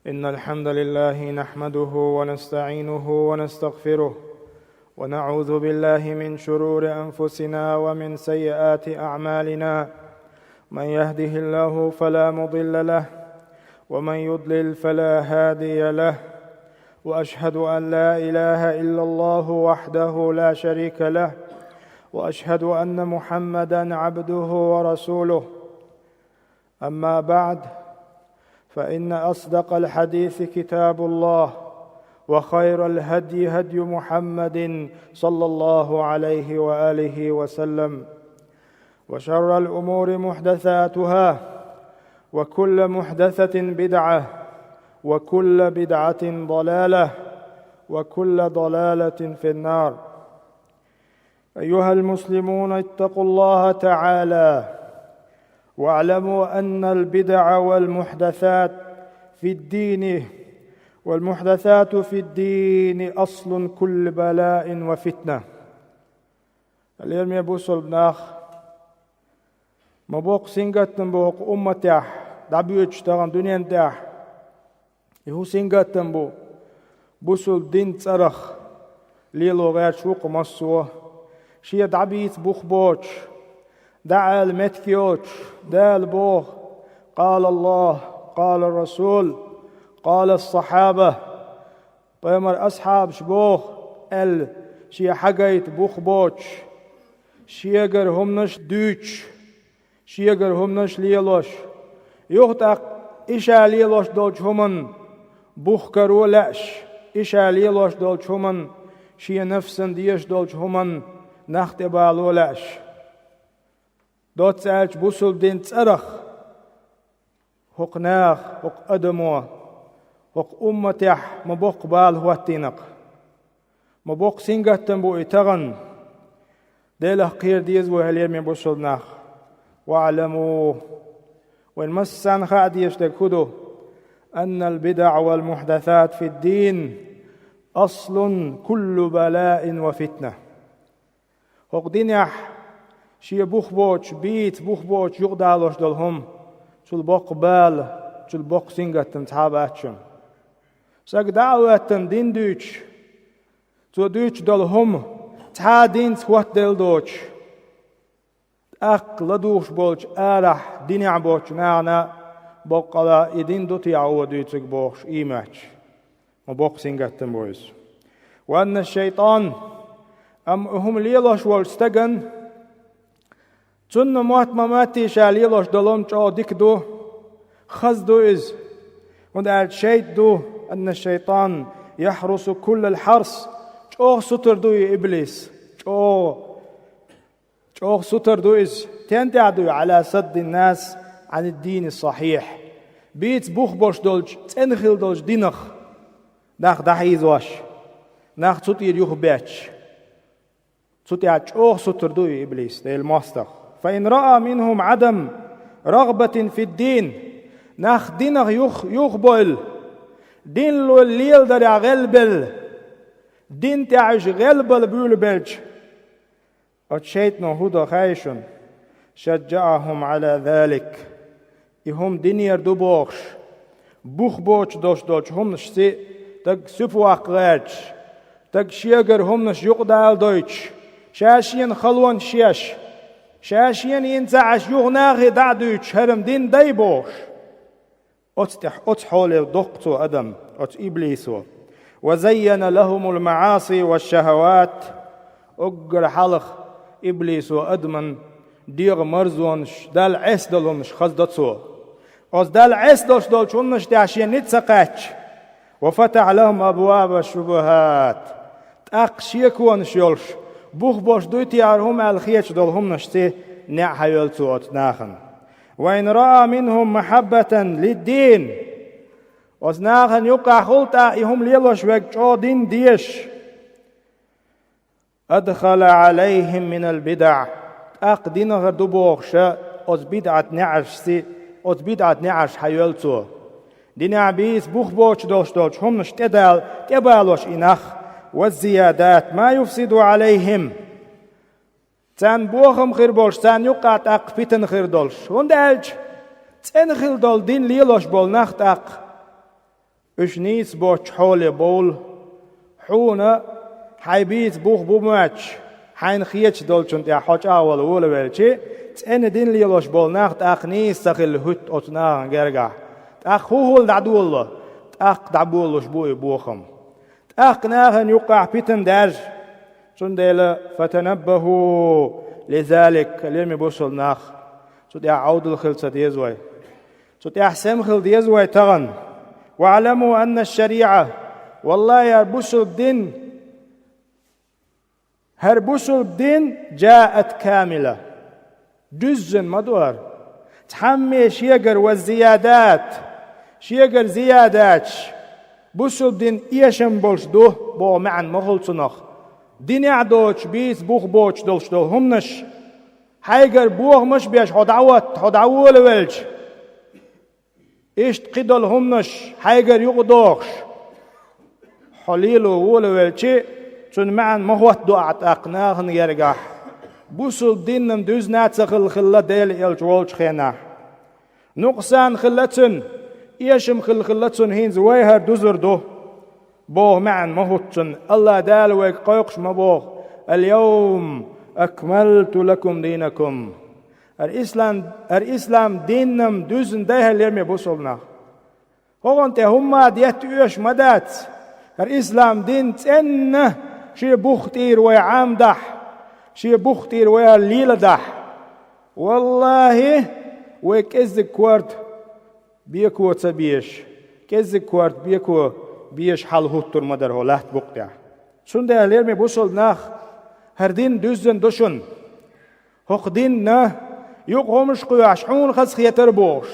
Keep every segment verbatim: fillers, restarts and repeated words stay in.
إن الحمد لله نحمده ونستعينه ونستغفره، ونعوذ بالله من شرور أنفسنا ومن سيئات أعمالنا. من يهده الله فلا مضل له، ومن يضلل فلا هادي له. وأشهد أن لا إله إلا الله وحده لا شريك له، وأشهد أن محمدا عبده ورسوله. أما بعد، فإن أصدق الحديث كتاب الله، وخير الهدي هدي محمد صلى الله عليه وآله وسلم، وشر الأمور محدثاتها، وكل محدثة بدعة، وكل بدعة ضلالة، وكل ضلالة في النار. أيها المسلمون، اتقوا الله تعالى، واعلموا أن البدع والمحدثات في الدين، والمحدثات في الدين أصل كل بلاء وفتنة. Лераме бусалба нах, ма боккха сингаттам бу хӀокху умматехь дӀабоьдуш тахана дуьнен тӀехь. И хӀун сингаттам бу? Бусалба дин цӀарах лело гӀерташ ву-кх массо а. Шен дӀабийца бух боцуш, дӀаала меттиг йоцуш, Дала боху: «Къала Аллах, къала Расул, къала сахьаба». Пайхамар асхьабаш боху аьлла, шен хьагайта бух боцуш, шегара хӀуманаш дуьйцуш, шегара хӀуманаш лелош, юха тӀаккха и ша лелош долчу хӀуманна бух каро лаьаш, и ша лелош долчу хӀуманна шен нафсан дезаш долчу хӀуманна нах тӀебало лаьаш. Доцца аьлча, бусалба дин цӀарах хӀокху наха, хӀокху адамо, хӀокху умматехь ма боккха бала хӀоттийна-кх. Ма боккха сингаттам бу и тахана. Делах кхера деза вай, хьалераме бусалба нах. «ВаӀламу», вайн массарна хаа дезаш дерг хӀун ду? «Аннал бидагӀа вал мухьдасат фид-дин аслун кулли балаин ва фитна». ХӀокху динехь шен бух боцуш, бийца бух боцуш юкъадалош долу хӀума, цул боккха бала, цул боккха сингаттам цхьа а бац шуна. Стаг дӀа а хӀоьттина дин дуьйцуш, цо дуьйцуш долу хӀума цхьа а динца хӀоттаделла доцуш, тӀаккха ладугӀуш болчу арахь динехь боцчу нахана боккъала и дин ду техьа дуьйцург бохуш иймаьч. Ма боккха сингаттам бу иза. Ва анна шайтан, амма хӀума лелош волчу стаган, цунна мотт ма-моттий ша лелош долу хӀума чӀогӀа дика ду, хаза ду иза. ХӀунда аьлча шайта ду, анна шайтан яхьрусу куллал хьарс, чӀогӀа сутар ду и иблис, чӀогӀа ЧӀогӀа сутар ду иза. Тен тӀехь дуй? Ӏала саддин нас Ӏанид-дини сахьихь. Бийца бух бош долчу, цӀена хила долчу динах нах дӀахьийзош, нах цу тӀера юхабетташ. Цу тӀехь чӀогӀа сутар ду и иблис, Делан мостагӀа. Фа ин раа минхум Ӏадам рагӀбатин фид-дин. Нах динах юх-, юхабойла, дин ло-, леладарехь гӀелбелла, дин тӀехь уьш гӀелбала буьйлабелча, оцу шайтано хӀун до хаьий шуна? ШаджаӀахум Ӏала залик. И хӀума динера ду бохуш, бух боцуш долуш долчу хӀуманашций стаг суьпа ваккха гӀерташ, стаг шегара хӀуманаш юкъадала дойтуш, ша шена халонаш еш, ша шена йина ца Ӏаш юха нахе дӀа а дуьйцуш, хӀара-м дин дай бохуш. Оцу тӀехь, оцу хьоле доккху цо адам, оцу иблисо. Ва зайяна лахумул маӀаси ва шахават. Уггар хьалха иблисо адаман дегӀан марзонаш, Далла Ӏеса долу хӀуманаш хаза до цо. Оцу Далла Ӏеса долуш долчу хӀуманаш тӀехь шен ницкъ ца кхаьчча. Ва фатахьа лахум абваба шубухат. ТӀаккха шеконаш йолуш, бух бош дуй те хӀара хӀума аьлла хеташ долу хӀуманашций неӀ хьайоьллу цо оцу нахана. Ва ин раа минхум махьаббатан лид-дин. Оцу нахана юккъахь хуьлу тӀаккха и хӀума лелош верг чӀогӀа дин дезаш. Адхала Ӏалайхим минал бидаӀ. ТӀаккха динах ду бохуша, оцу бидӀат неӀаршций, оцу бидӀат неӀарш хьайоьллу цо. Динехь бийца бух боцуш долуш долчу хӀуманаш тӀедала, тӀебалош и нах, ва зиядат ма юфсиду Ӏалайхим. Царна бохам хир болуш, царна юккъахь тӀаккха питана хир долуш. ХӀунда аьлча цӀена хила долу дин лелош болу нах тӀаккха Уьш нийса боцчу хьоле бовла. Хьуна хьайн бийца бух бу моьттуш, хьайна хеташ долчунна тӀехь хьо чӀагӀвала волавелчи, цӀена дин лелош болу нах тӀаккха нийса ца хилла хӀуьтту оцу нахана гергахь. ТӀаккха хӀун хӀума дӀадолало? ТӀаккха дӀаболалуш бу и бохам. ТӀаккха нахана юккъехь питана даьржа. Цундела, фатанаббаху лизалик, лераме бусалба нах, цу тӀехь Ӏовдал хила ца деза вай. Цу тӀехь сема хила деза вай тахана. Ва'ламу анна шариӀа, валлахӀи, хӀара бусалба дин, хӀара бусалба дин, жаат камила, дуьззина ма ду хӀара. Цхьамме шегара ва зиядат, шегара зиядаташ, бусалба дин эшам болуш ду боху маьӀна ма хуьлу цунах. Динехь доцуш, бийца бух боцуш долуш долу хӀуманаш, хьайгара бохамаш а беш хьо дӀахӀотта, хьо дӀаволавелча, иштта кхидолу хӀуманаш хьайгара юкъадохуш, хьо лело волавелчи, цуьнан маьӀна ма хӀоттадо ахь тӀаккха нахана гергахь, бусалба динна дуьзна а ца хилла, хилла Делан элча волчу хенахь. Нукъсан хилла цуьнан, эшам хилла, хилла цуьнан, хӀинца вай хӀара дузур ду боху маьӀна ма хӀутту цуьнан. АллахӀ Дала вайга кхойкхуш ма боху: «Аль-йовма акмалту лакум динакум». ХӀара ислам, хӀара ислам динна дуьзна дай хӀара, лераме бусалба нах. ХӀокхунна тӀе хӀумма а детта оьшуш ма дац. ХӀара ислам дин цӀенна шен бух тӀера вай Ӏамадахь, шен бух тӀера вай хӀара леладахь, валлахӀи, вай кӀеззиг корта беко ца безаш, кӀеззиг корта беко безаш хьал хӀуттур ма дара хӀокху латта букъа тӀехь. Цундела, лераме бусалба нах, хӀара дин дуьззина ду шуна. ХӀокху динна юкъа хӀуманаш кхоьхьуш, хьуна хазахетар а бохуш,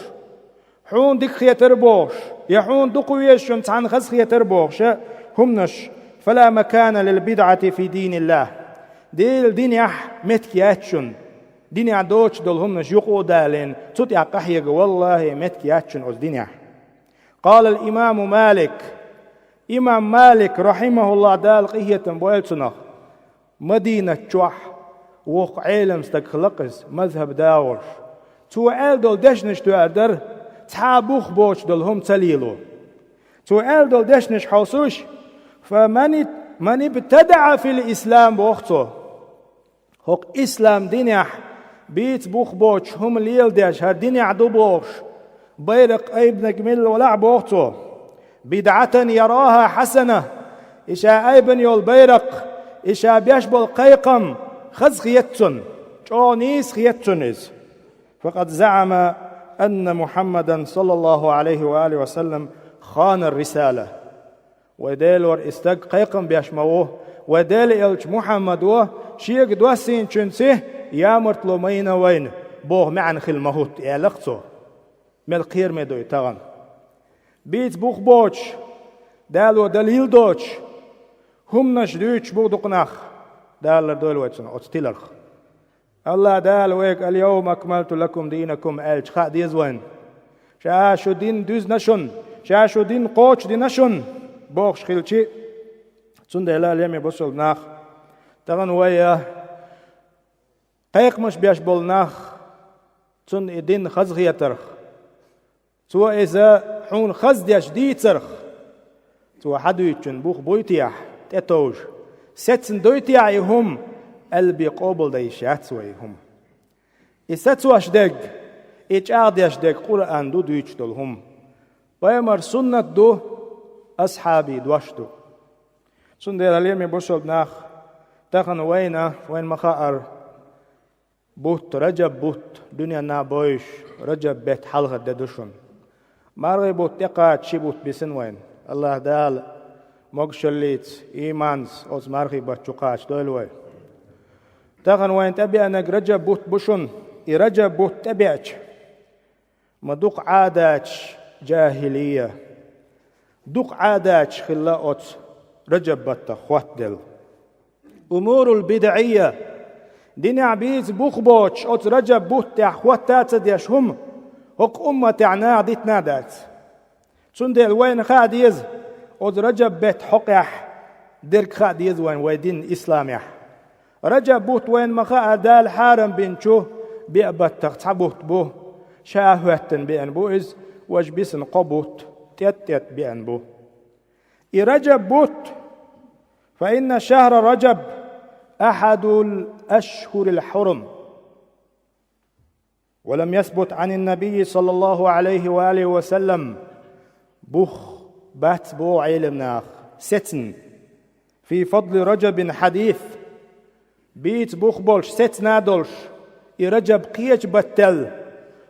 хьуна дика хетар а бохуш, я хьуна дукха везачунна цхьаьна хазахетар а бохуш, хӀуманаш, фала макана лил бидӀати фи диниллахӀ. Делан динехь меттиг яц шуна. Динехь доцуш долу хӀуманаш юкъа а далийна, цу тӀехь къахьега, валлахӀи, меттиг яц шуна оцу динехь. Къала ал-имаму Малик. Имам Малик, рахьимахуллахӀ, Дала къинхетам бойла цунах, Мадинат чохь воккха Ӏелам стаг хилла-кх иза, мазхӀаб да волуш. Цо аьлла долу дешнаш тоьар дара, цхьа а бух боцуш долу хӀума ца лело. Цо аьлла долу дешнаш хьовсуш, фа ман ибтадаӀа фил ислам, боху цо. ХӀокху ислам динехь бийца бух боцуш хӀума леладеш, хӀара динехь ду бохуш, байракх айбинарг милла валахь а, боху цо, бидӀатан ярахӀа хьасана, и ша айбина йолу байракх, и ша беш болу кхайкхам хаза хета цунна, чӀогӀа нийса хета цунна иза. Факъад заӀама анна Мухьаммадан, саллаллахӀу ӀалайхӀи ва алихӀи ва саллам, хана ар-рисала. Вай Делора и стаг кхайкхам беш ма ву, вай Делан элча Мухьаммадо шега доссийначуьнца ямартло ма йина вайна, боху маьӀна хилла ма хӀутту, аьлла-кх цо. Мел кхераме ду и тахана. Бийца бух боцуш, Дало далил доцуш хӀуманаш дуьйцуш бу дукха нах. Дала лардойла вай цунах оцу тиларх. АллахӀ Дала вайга: «Аль-йовма акмалту лакум динакум», аьлча, хаа деза вайна, ша шу дин дуьзна шуна, ша шу дин кхочушдина шуна, бохуш хилчи. Цундела, лераме бусалба нах, тахана вай, а, кхайкхамаш беш болу нах, цунна и дин хазахетарх, цо иза хьуна хаза деш дийцарх, цо хьан дуьйцучун бух буй техьа тӀетовжа, сецна дуй техьа и хӀума, аьлла бен къобалдан йиш яц вай и хӀума. И сацош дерг, и чӀагӀдеш дерг Къуръан ду дуьйцуш долу хӀума. Пайхамар суннат ду, асхьабий дош ду. Цундела, лераме бусалба нах, тахана вайна, вайна ма хаъара, бутт, Раджаб бутт, дуьненна а бовзуш, Раджаб беттан хьалхара де ду шуна. МаргӀи бутт тӀекхача ши бутт бисина вайна. АллахӀ Дала могушаллица, ийманца оцу мархий бутт чу кхачадойла вай. Тахана вайна тӀебеанарг Раджаб бутт бу шуна. И Раджаб бутт тӀебеача, ма дукха Ӏадаташ, жахӀилия, дукха Ӏадаташ хилла оцу Раджаб баттах хоттаделла. Умурул бидӀия, динехь бийца бух боцуш, оцу Раджаб бутт тӀехь хотта а ца деш хӀума, хӀокху умматехь наха дитина а дац. Цундела вайна хаа деза, оцу Раджаб беттан хьокъехь дерг хаа деза вайна вай дин исламехь. Раджаб бутт вайна ма хаъара Дала хьарам бинчу беа баттах цхьа бутт бу, ша хӀоьттина беана бу иза, важа бисина кхо бутт тӀет-тӀет беана бу. И Раджаб бутт, فإن شهر رجب أحد الأشهر الحرم. ولم يثبت عن النبي صلى الله عليه وآله وسلم, бух бац боху Ӏеламнаха сецна, في فضل رجب حديث, бийца бух болуш сецна а долуш, и Раджаб кхечу баттал,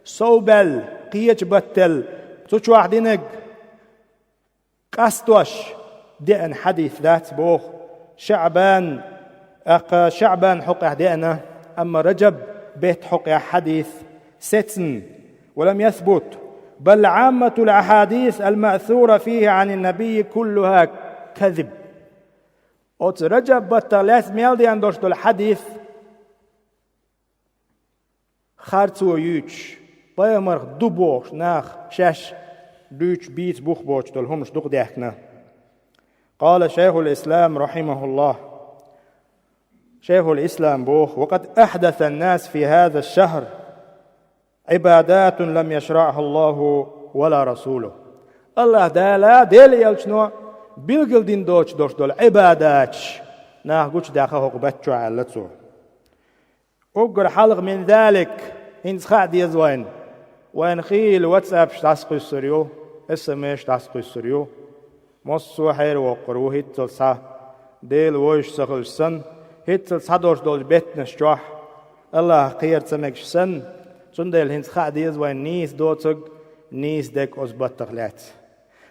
совбаьлла кхечу баттал, цу чохь динарг къастош деана хьадис дац боху. ШаӀбан, тӀаккха ШаӀбан хьокъехь деана, амма Раджаб беттан хьокъехь хьадис сецна. ولم يثبت، بل عامة الأحاديث المأثورة فيه عن النبي كلها كذب. Оцу Раджаб баттах лаьцна мел деана долуш долу хьадис харцо юьйцуш, пайхамарх ду бохуш нах шаьш дуьйцуш бийца бух боцуш долу хӀуманаш дукха даьхкина. قال شيخ الإسلام رحمه الله. Шайхул-Ислам боху: وقد أحدث الناس في هذا الشهر عبادات لم يشرعها الله ولا رسوله. АллахӀ Дала, Делан элчано билгалдина доцуш долуш долу Ӏибадаташ нах гучудаьхна хӀокху баттахь аьлла цо. Уггар хьалха من ذلك, хӀинца хаа деза вайна. Вайна хийла WhatsApp-ш дӀасакхуьссур ю, эс эм эс-ш дӀасакхуьссур ю. Массо а хьеравоккхур ву хӀинццалц схьа, Делан вовшах ца хилча санна, хӀинццалц схьадолуш долчу беттанаш чохь, АллахӀах кхера ца мегаш санна, цундела хӀинца хаа деза вайна нийса доцург, нийса дерг оцу баттах лаьцна.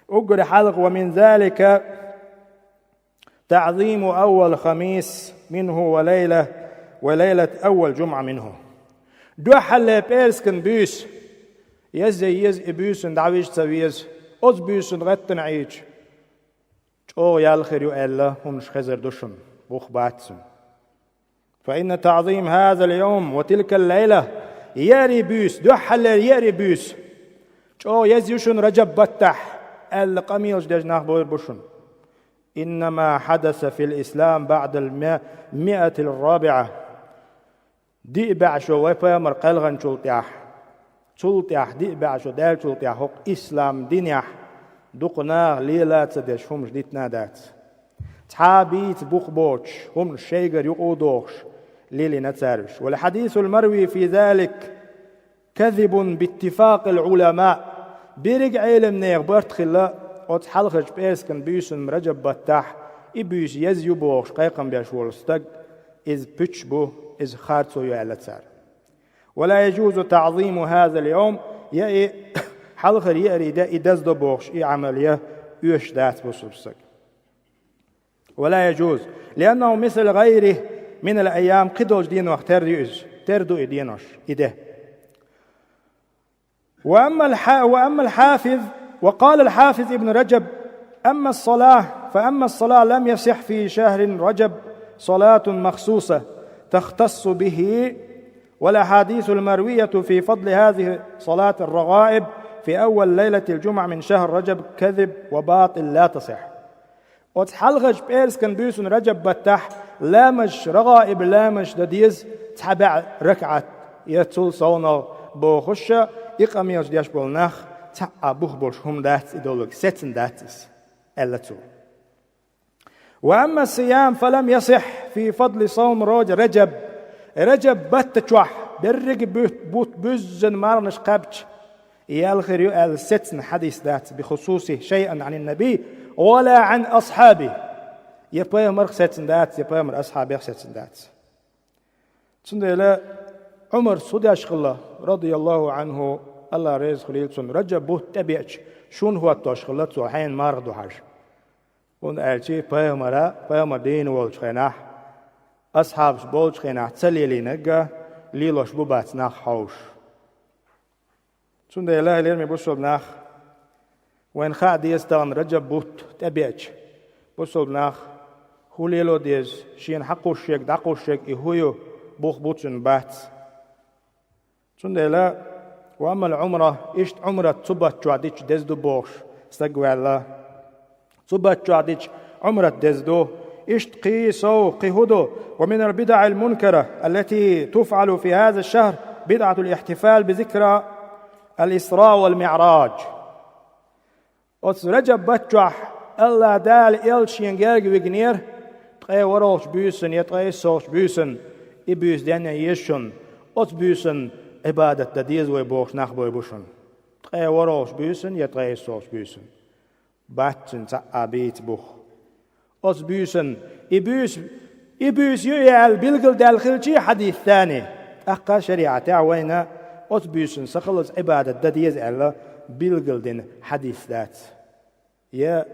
Уггар хьалха ومن ذلك تعظيم أول خميس منه وليلة، وليلة أول جمعة منه. Дуьххьарлера пӀераскан буьйса еза еза, и буьйсанна дӀавижа ца веза, оцу буьйсанна гӀеттина Ӏийча, чӀогӀа ял хир ю аьлла, хӀуманаш хезар ду шуна, бух бац цуьнан. فإن تعظيم هذا اليوم وتلك الليلة, еарий буьйса, дуьххьарлера еарий буьйса, чӀогӀа еза ю шуна Раджаб баттахь аьлла, къамелаш деш нах бовр бу шуна. إنما حدث في الإسلام بعد المائة الرابعة. Диъ бӀе шо вай пайхамар кхелханчул тӀаьхьа, цул тӀаьхьа диъ бӀе шо даьллачул тӀаьхьа хӀокху ислам динехь дукха наха лела а ца деш хӀуманаш дитина а дац. Цхьа а бийца бух боцуш, хӀуманаш шайгара юкъа а дохуш, лелийна цара уьш. والحديث المروي في ذلك كذب باتفاق العلماء. Берриг а Ӏеламнехан барт хилла, оцу хьалхарчу пӀераскан буьйсанна Раджаб баттахь и буьйса еза ю бохуш кхайкхам беш волу стаг, иза пуьчаш бу, иза харцо ю аьлла цара. ولا يجوز تعظيم هذا اليوم, я и хьалхара еарий де и даздо бохуш и Ӏамал ян оьшуш дац бусалба стаг. ولا يجوز، لأنه مثل غيره من الأيام, кхидолчу денойх тера ю иза, тера ду и денош, и де. وأما الح-، وأما الحافظ، وقال الحافظ ابن رجب: أما الصلاة، فأما الصلاة لم يصح في شهر رجب صلاة مخصوصة تختص به، والأحاديث المروية في فضل هذه صلاة الرغائب في أول ليلة الجمعة من شهر رجب كذب وباطل لا تصح. Оцу хьалхарчу пӀераскан буьйсанна Раджаб баттахь ламазаш, рагӀаиб ламазаш дан деза цхьа бӀе ракаӀат, я цул совнагӀа бохуш, и къамелаш деш болу нах цхьа а бух болуш хӀума дац и долург, сецна дац иза, аьлла цо. وأما الصيام فلم يصح في فضل صوم رج-، رجب. Раджаб батта чохь берриг а бут-, бутт буьззина марханаш кхаьбча, ял хир ю аьлла сецна хьадис дац, بخصوصه شيئا عن النبي ولا عن أصحابه. Я пайхамарх сецна дац, я пайхамар асхьабех сецна дац. Цундела Ӏумар хӀун деш хилла, радияллаху Ӏанху, АллахӀ реза хуьлийла цунна, Раджаб бутт тӀебеача, шун хӀоттош хилла цо хьенан марха ду хьажа. ХӀунда аьлча пайхамара, пайхамар дийна волчу хенахь, асхьабаш болчу хенахь ца лелийнарг а лелош бу бац нах хьовсуш. Цундела, лераме бусалба нах, вайна хаа деза тахана Раджаб бутт тӀебеача, бусалба нах хӀун лело деза, шена хьакхуссург, дӀакхуссург и хӀун ю, бух бу цуьнан, бац. Цундела, وأما العمرة, иштта Ӏумрат цу батта чохь дича деза ду бохуш стаг ваьлла. Цу батта чохь дича Ӏумрат деза ду. Иштта кхин сов, кхин хӀун ду? ومن البدع المنكرة التي تفعل في هذا الشهر بدعة الاحتفال بذكرى الإسراء والمعراج. Оцу Раджаб батта чохь АллахӀ Дала элча шен герга вигнера, ткъе ворхӀалгӀачу буьйсанна я ткъе иссалгӀачу буьйсанна, и буьйса денъян еза шуна, оцу буьйсанна Ӏибадат дан деза вай бохуш нах бой бу шуна. Ткъе ворхӀалгӀачу буьйсанна я ткъе иссалгӀачу буьйсанна. Бац цуьнан цхьа а бийца бух. Оцу буьйсанна, и буьйса, и буьйса ю и аьлла билгалдаьлла хилчий хьадис цхьанний, тӀаккха шариӀатехь вайна оцу буьйсанна сахаллалц Ӏибадат дан деза аьлла билгалдина хьадис дац. Я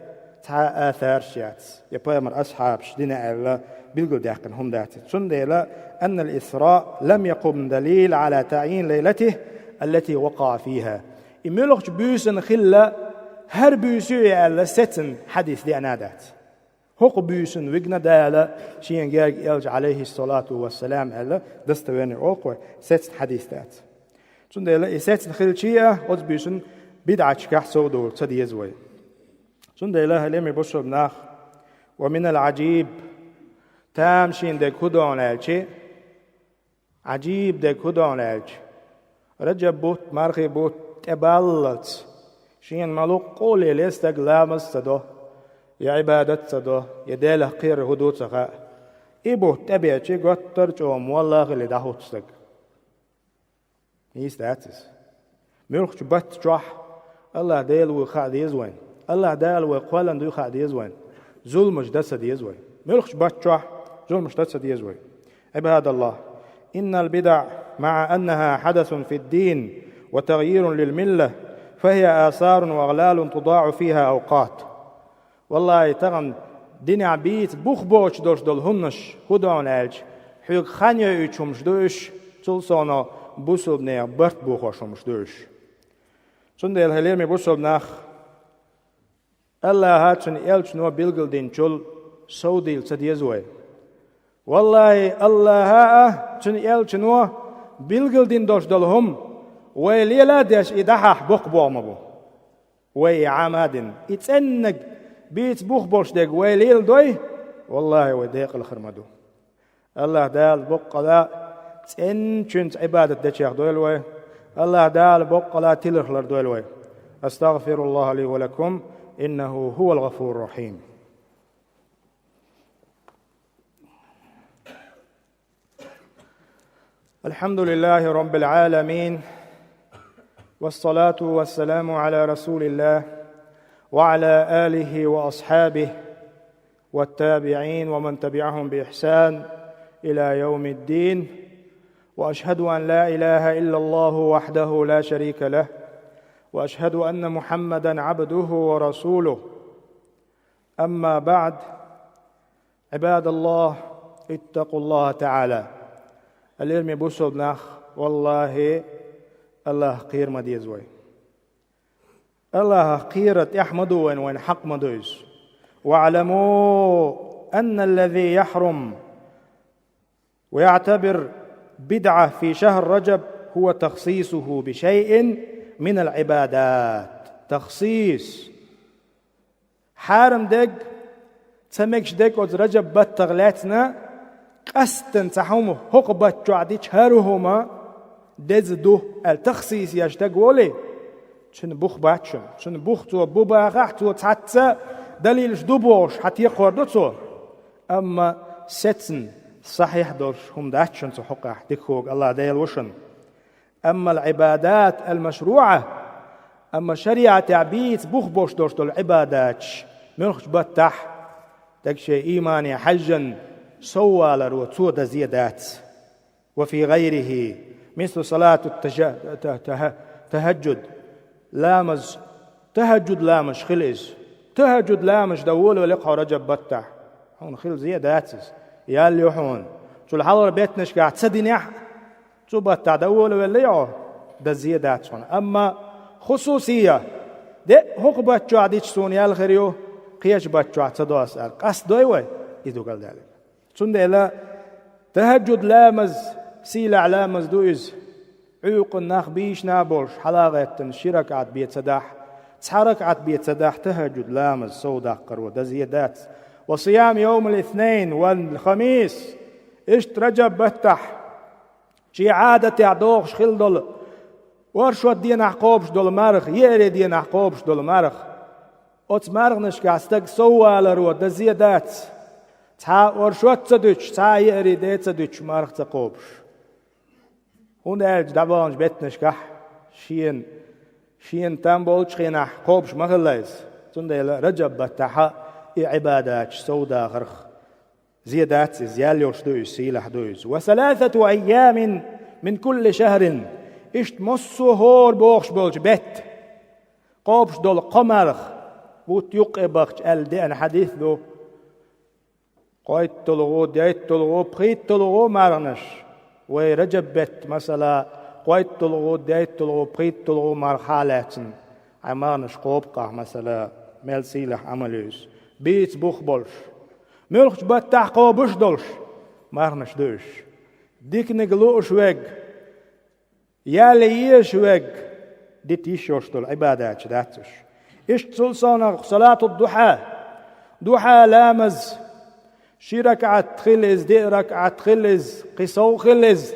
цхьа а асарш яц, я пайхамар асхьабаш дина аьлла билгалдаьккхина хӀума дац. Цундела أن الإسراء لم يقم دليل على تعيين ليلته التي وقع فيها. И муьлхачу буьйсанна хилла, хӀара буьйса ю и аьлла сецна хьадис деана а дац. ХӀокху буьйсанна вигна Дала шен герга элча, Ӏалайхиссалату вассалам, аьлла, достоверный олу вай, сецна хьадис дац. Цундела и сецна хилчий а, оцу буьйсанна бидӀаташкахь совдовла ца деза вай. Цундела, хьалеми бусурба нах, ومن العجيب, тамашийна дерг хӀун ду аьлча, Ӏажиба дерг хӀун ду аьлча, Раджаб бутт, мархи бутт тӀебаллалц, шена ма-луъу къоле ле стаг ламаз а ца до, я Ӏибадат а ца до, я Делах кхерар хӀун ду а ца хаьа. И бутт тӀебеача, готтара чӀогӀа молла а хилий дӀахӀутту стаг. Нийса дац иза. Муьлххачу батта чохь АллахӀ Дела вуй хаа деза вайн. АллахӀ Дала вай кхоьллина дуй хаа деза вайн. Зуламаш дан ца деза вай. Муьлххачу батта чохь зуламаш дан ца деза вай. عباد الله، إن البدع مع أنها حدث في الدين وتغيير للملة، فهي آثار وأغلال تضاع فيها أوقات. ВаллахӀи, тахана динехь бийца бух боцуш долуш долу хӀуманаш хӀун ду аьлча, хьоьга хан йойуьйтуш хӀуманаш ду уьш, цул совнаха бусулба нехан барт бохош хӀуманаш ду уьш. Цундела, хьалеми бусулба нах, АллахӀа, цуьнан элчано билгалдинчул совдийла ца деза вай. ВаллахӀи, АллахӀа а, цуьнан элчано билгалдина долуш долу хӀума вай лела а деш, и дӀахьахь боккха боху ма бу. Вай и Ӏама а дина, и цӀеннаг бийца бух болуш дерг вай леладой, валлахӀи, вай декъала хир ма ду. АллахӀ Дала боккъала цӀенначуьнца Ӏибадат дечех дойла вай. АллахӀ Дала боккъала тиларх лардойла вай. أستغفر الله لي ولكم، إنه هو الغفور الرحيم. الحمد لله رب العالمين، والصلاة والسلام على رسول الله وعلى آله وأصحابه والتابعين ومن تبعهم بإحسان إلى يوم الدين. وأشهد أن لا إله إلا الله وحده لا شريك له، وأشهد أن محمدا عبده ورسوله. أما بعد، عباد الله، اتقوا الله تعالى. Хьалеми бусулба нах, валлахӀи, АллахӀах кхера ма деза вай. АллахӀах кхерар тӀехь ма ду вайна, вайна хьакъ ма ду иза. واعلموا أن الذي يحرم ويعتبر بدعة في شهر رجب هو تخصيصه بشيء من العبادات. تخصيص. Хьарам дерг, ца мегаш дерг оцу Раджаб баттах лаьцна, къастан цхьа хӀума хӀокху батта чохь дича, хӀара хӀума деза ду аьлла, тахсис еш дерг волий, цуьнан бух бац шуна. Цуьнан бух цо бу бахахь, цо цхьацца далилаш ду бохуш, хьан текхор ду цо. Амма сецна, сахьихь долуш хӀума дац шуна цу хьокъехь, дика хӀоьга АллахӀ Дела ву шуна. أما العبادات المشروعة، амма шариӀатехь бийца бух болуш долуш долу Ӏибадаташ, муьлххачу баттахь, дага шен иймане хьаьжжина совваларо, цо дан зен дац. وفي غيره مثل صلاة التج-، ت-، ته-، تهجد، ламаз, тахӀаджуд ламазаш хила иза. ТахӀаджуд ламазаш дан волавелла хьо Раджаб баттахь, хьуна хила зен дац иза. Ял ю хьуна. Цул хьалхара беттанашкахь ца динехь а, цу баттахь дан волавелла йо, дан зен дац хьуна. Амма хусусия, де а хӀокху батта чохь дича суна ял хир ю, кхечу батта чохь ца до ас аьлла, къастадой вай, иза дугалдаьлла. Цундела тахӀаджуд ламаз, сийлахь ламаз ду иза. Ӏуьйкъана нах бийшина а болуш, хьала а гӀеттина, ши ракаӀат бен ца дахь, цхьа ракаӀат бен ца дахь, тахӀаджуд ламаз сов даккхаро дан зен дац. وصيام يوم الاثنين والخميس. Иштта Раджаб баттахь, шен Ӏадатехь дохуш хила долу, оршот денахь кхобуш долу марха, еарин денахь кхобуш долу марха, Оцу марханашкахь стаг совваларо дан зе дац, цхьа а оршот ца дуьтуш, цхьа а еарий де ца дуьтуш марха ца кхобуш. ХӀунда аьлча дӀабаханчу беттанашкахь шена, шена там болчу хенахь кхобуш ма хилла иза. Цундела Раджаб баттахь и Ӏибадаташ совдахарх зе дац иза, ял йолуш ду иза, сийлахь ду иза. «Ва саласату айямин мин кулли шахрин». Иштта массо а хӀора бохуш болчу бетта кхобуш долу кхо марха бутт юккъе бахча аьлла деана хьадис ду. КхойтталгӀа, дейтталгӀа, пхийтталгӀа марханаш. Вай Раджаб бетта, масала, кхойтталгӀа, дейтталгӀа, пхийтталгӀа марха а лаьцна, хьайн марханаш кхобу-кх ахь, масала, мел сийлахь Ӏамал ю иза. Бийца бух болуш, муьлххачу баттахь кхобуш долуш марханаш ду уьш. Диканиг лууш верг, ял езаш верг дита йиш йолуш долу Ӏибадаташ дац уьш. Иштта цул совнах салату духьа, духьа ламаз, ши ракаӀат хила иза, диъ ракаӀат хила иза, кхин сов хила иза.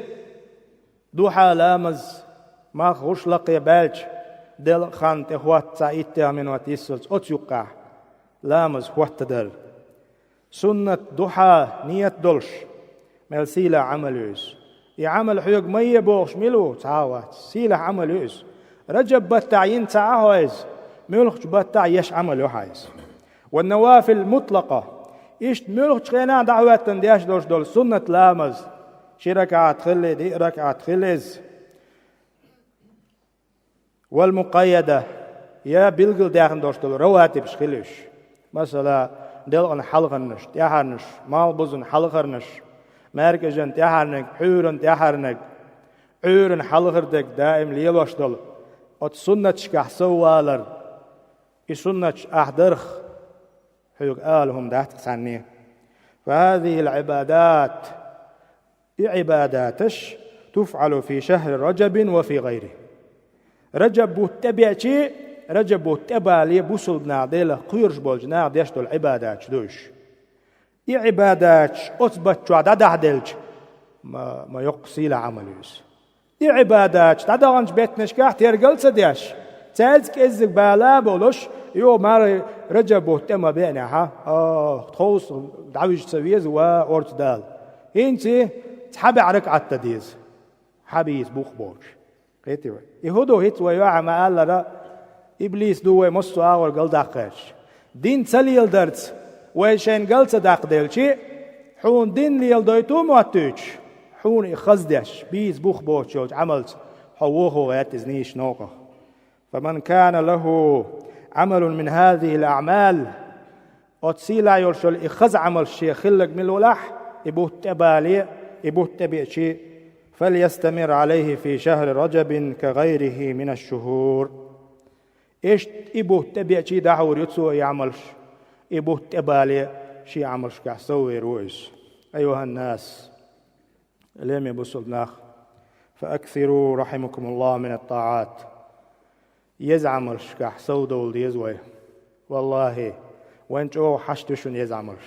Духьа ламаз, марха гӀуш лакхе баьлча, делкъа хан тӀе хӀотта цхьа иттех минот йиссалц оцу юккъехь ламаз хӀоттадар. Суннат духьа ният долуш, мел сийлахь Ӏамал ю иза. И Ӏамал хьоьга ма е бохуш мила ву? Цхьа а вац. Сийлахь Ӏамал ю иза. Раджаб баттахь йина ца Ӏа хьо иза, муьлххачу баттахь еш Ӏамал ю хьан иза. Ва навафил мутлакъа. Иштта муьлххачу хенахь дӀахӀоьттина деш долуш долу суннат ламаз, ши ракаӀат хила, диъ ракаӀат хила иза. Вал мукъайяда, я билгалдаьхна долуш долу раватибаш хила уьш. Масала, делкъан хьалхарнаш, тӀаьхьарнаш, малхбузан хьалхарнаш, маьркӀажан тӀаьхьарниг, Ӏуьйран тӀаьхьарниг, Ӏуьйран хьалхара дерг даим лелош долу оцу суннаташкахь соввалар, и суннаташ ахь дарх, хьоьга ала хӀума дац цхьанне. Фа хазихил Ӏибадат, и Ӏибадаташ, туфӀалу фи шахри Раджабин ва фи гӀайри. Раджаб бутт тӀебеачи, Раджаб бутт тӀебали бусулба наха, Делах кхоьруш болчу наха деш долу Ӏибадаташ ду уьш. И Ӏибадаташ оцу баттахь дӀадахьаделча, ма, ма йоккха сийлахь Ӏамал ю иза. И Ӏибадаташ дӀадаханчу беттанашкахь тергал а ца деш, цаьрца кӀеззиг бала а болуш, йо, мара Раджаб бутт тӀе ма беанехьа, а, тховса дӀавижа ца веза ва орца Дала. ХӀинца цхьа бӀе ракаӀат дан деза, хьан бийца бух боцуш. Кхетий вай? И хӀун ду хӀинца вай юьхьа ма-аллара, иблис ду вай массо а агӀор галдаккха гӀерташ. Дин ца леладарца вай шайна гал ца даккхаделчи, хьуна дин леладойту моттуьйтуш, хьуна и хаза деш, бийца бух боцуш йолчу Ӏамалца хьо вохо гӀерта иза нийсачу новкъахь. Фаман кана лаху Ӏамалун мин хазихил аӀмал, оцу сийлахь йолуш йолу и хаза Ӏамалш шен хилларг мила волахь, и бутт тӀебале, и бутт тӀебеачи, фальястамир Ӏалайхи фи шахри Раджабин ка гӀайрихи минаш шухур. Иштта и бутт тӀебеачи дӀахьур ю цо и Ӏамалш, и бутт тӀебале шен Ӏамалшкахь соввер ву иза. Айюханнас, лераме бусулба нах, фааксиру рахьимакумуллахӀ мин ат-таӀат. Еза Ӏамалшкахь совдовла деза вай. ВаллахӀи, вайн чӀогӀа хьашт ду шуна еза Ӏамалш.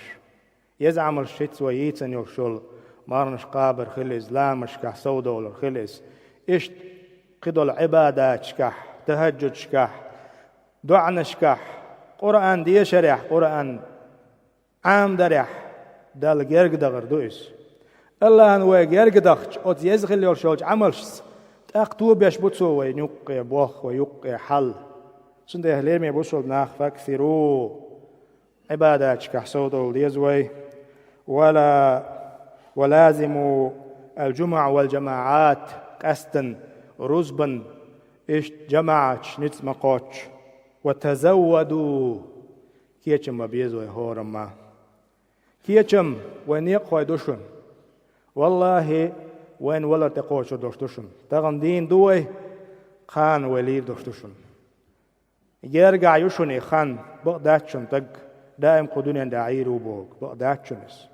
Еза Ӏамалш хӀинца вай йийцина йолуш йолу марханаш кхабар хила иза, ламазашкахь совдовлар хила иза. Иштта кхидолу Ӏибадаташкахь, тахӀаджудашкахь, доӀанашкахь, Къуръан дешарехь, Къуръан Ӏамадарехь Далла герга дахар ду иза. АллахӀна вай герга дахча, оцу еза хила йолуш йолчу Ӏамалшца тӀаккха тобеш бу Цо вай юккъе боху, вай юккъе хьал. Цундела, лераме бусулба нах, факсиру, Ӏибадаташкахь совдовла деза вай. Вала, ва лазиму аль-джумуӀа валь-джамаӀат, къаьстина рузбан, иштта жамаӀаташ ницкъ ма кхоччу. Ва тазавваду, кечам бан беза вай хӀорамма. Кечам вайн некъахой ду шуна. ВаллахӀи, вайна валар тӀекхочур долуш ду шуна. Тахана дийна ду вай, кхана вай лийр долуш ду шуна. Гергахь ю шуна и хан, бакъ дац шуна стаг даим кху дуьнен тӀехь Ӏийр ву боху, бакъ дац шуна иза.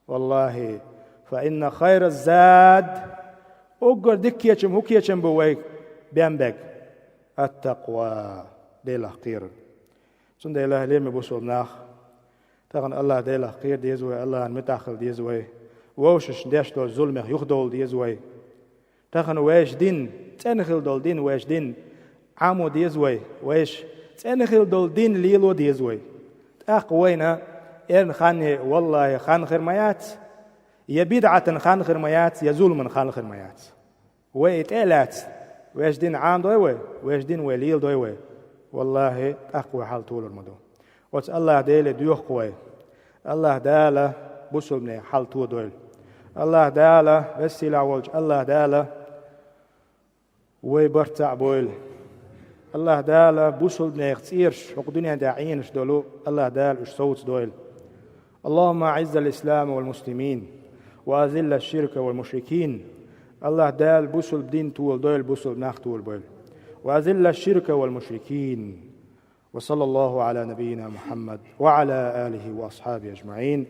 ВаллахӀи, фа инна хайра зад, уггар дика кечам хӀун кечам бу вай бен берг? Ат-такъва, Делах кхерар. Цундела, лераме бусулба нах, тахана АллахӀ Делах кхера деза вай, АллахӀна муьтӀахь хила деза вай, вовшашна деш долчу зуламех юхадовла деза вай. Тахана вайша дин, цӀена хила долу дин, вайша дин Ӏамо деза вай, вайша ЦӀена хила долу дин лело деза вай. ТӀаккха вайна эрна хан, валлахӀи, хан хир ма яц, я бидӀатан хан хир ма яц, я зуламан хан хир ма яц. Вай и тӀе а лаьцна, вешан дин Ӏамадой вай, вешан дин вай леладой вай, валлахӀи, тӀаккха вай хьал толур ма ду. Оцу АллахӀ Деле доьху вай. АллахӀ Дала бусулбанийн хьал тодойла. АллахӀ Дала, веза-сийлахь волчу АллахӀ Дала вай барт цхьаъ бойла. АллахӀ Дала бусулбанех цӀераш хӀокху дуьнен тӀехь Ӏенаш долу, АллахӀ Дала уьш совцадойла. اللهم أعز الإسلام والمسلمين وأذل الشرك والمشركين. АллахӀ Дала бусулба дин толадойла, бусулба нах толабойла. وأذل الشرك والمشركين. وصلى الله على نبينا محمد وعلى آله وأصحابه أجمعين.